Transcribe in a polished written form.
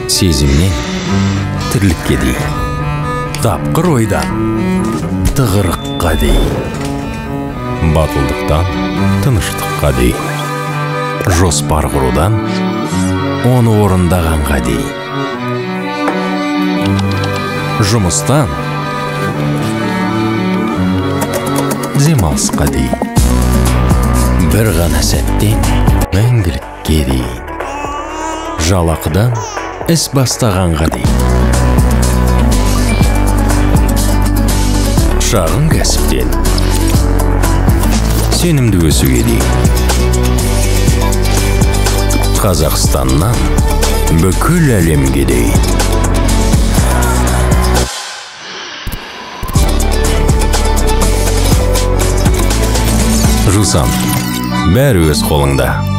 Сезімнен тірлікке дейін. Тапқыр ойдан тығырыққа дейін. Батылдықтан тыныштыққа дейін. Жоспар құрудан оны орындағанға дейін. Жұмыстан демалысқа дейін. Бір ғана сәттен мәңгілікке дейін. Жалақыдан іс бастағанға дейін. Шағын кәсіптен сенімді өсуге дейін. Қазақстаннан бүкіл әлемге дейін. Жусан, бәрі өз қолыңда.